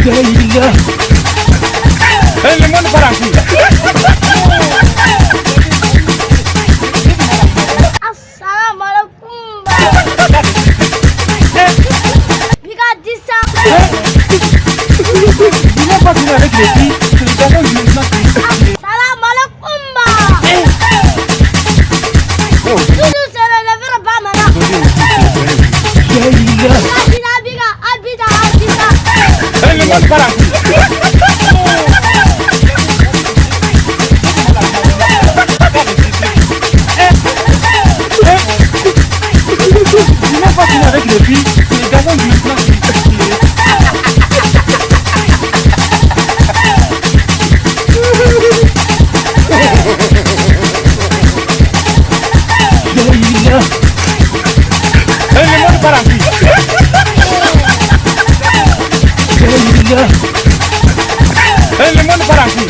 Le monde part en couille. Assalamu alaikum. Bika disa. Tu n'as pas fini avec les filles, c'est les garçons qui maintenant qui. Assalamu alaikum. Toujours c'est le lever bamana. Abida bika abida abida. Le monde part en couille. Tu n'as pas fini avec les filles, c'est les garçons qui maintenant qui. Le monde part en couille. Le monde part en couille.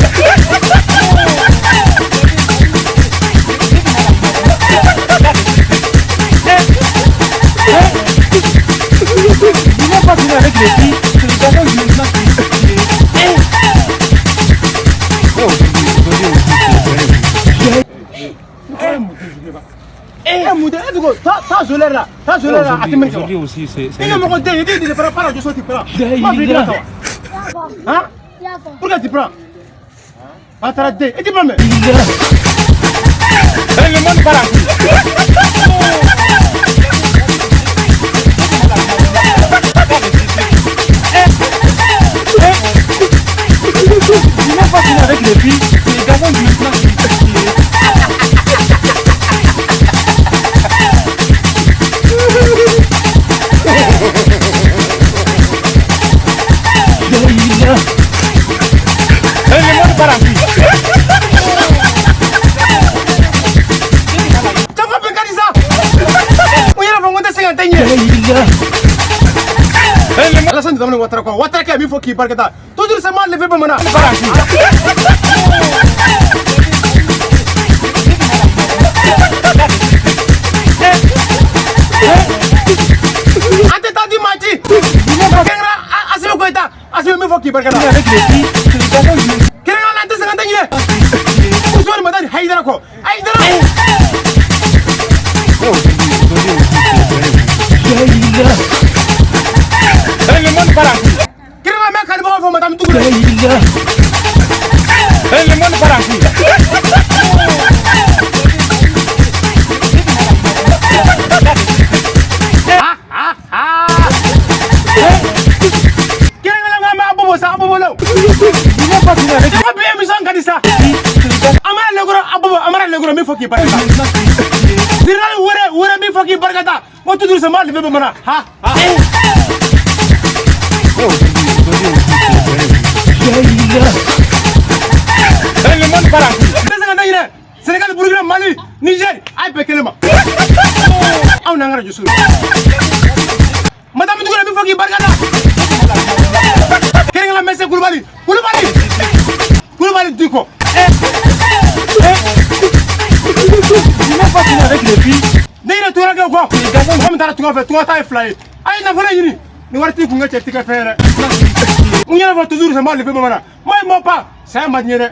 Tu n'as pas fini avec les filles, c'est les garçons qui maintenant qui. Eh, Moudé, eh, ta zolaire là, ta zolaire là, Aujourd'hui aussi, c'est. I ka mɔgɔ den, i t'i di para para jɔsɔ, tu prends. Ma fili ka ta wa? Hein? Pourquoi tu prends? A taara den, i t'i prends mais. Le monde part en couille. Tu n'as pas fini avec les filles, c'est les garçons qui maintenant qui. Le monde part en couille. Caman bɛɛ ka di sa. O yɛrɛ fɔ n ko n tɛ se ka n tɛ ɲɛ. Alassane Dramane Ouattara quoi. Ouattara kɛ min fɔ k'i barika da. Toujours c'est moi le fait bamanan. Part en couille. An tɛ taa di maa ci. Kɛnɛra Assimi Goïta. Assimi min fɔ k'i barika da. Avec les filles, c'est les garçons qui maintenant. Kɛnɛra la an tɛ se ka n tɛ ɲinɛ. Ousmane Madani Haïdara kɔ. Haïdara. Le monde part en couille. Kɛnɛra mɛ kanubagaw fɔ Madame Togola. Le monde part en couille. Kɛnɛra la mɛ abobo sa abobo la. Tu n'as pas fini avec Ko bi émission ka di sa. Amara Legoro abobo Amara Legoro min fɔ k'i barika da. Général Wɛrɛ Wɛrɛ min fɔ k'i barika da. Ko toujours c'est moi le fait bamanan. Ha ha. Le monde part en couille. N tɛ se ka n tɛ ɲinɛ. Sénégal, Burkina, Mali, Niger, a ye bɛɛ kelen ma. Anw n'an ka radio so. Madame Togola min fɔ k'i barika da. Kɛrɛnkɛrɛn Mɛsɛ Kulubali, Kulubali, Kulubali Diko. Tu n'as pas fini avec les filles, Ne yɛrɛ tunkarakɛw kɔ. Mɔgɔ min taara tunga fɛ, tunga ta ye fila ye. A ye nafolo ɲini. Ni wari t'i kun ka cɛ t'i ka fɛn ye dɛ. N yɛrɛ fɔ toujours c'est moi le fait bamanan. Moi, il ment pas. Saya man di n ye dɛ.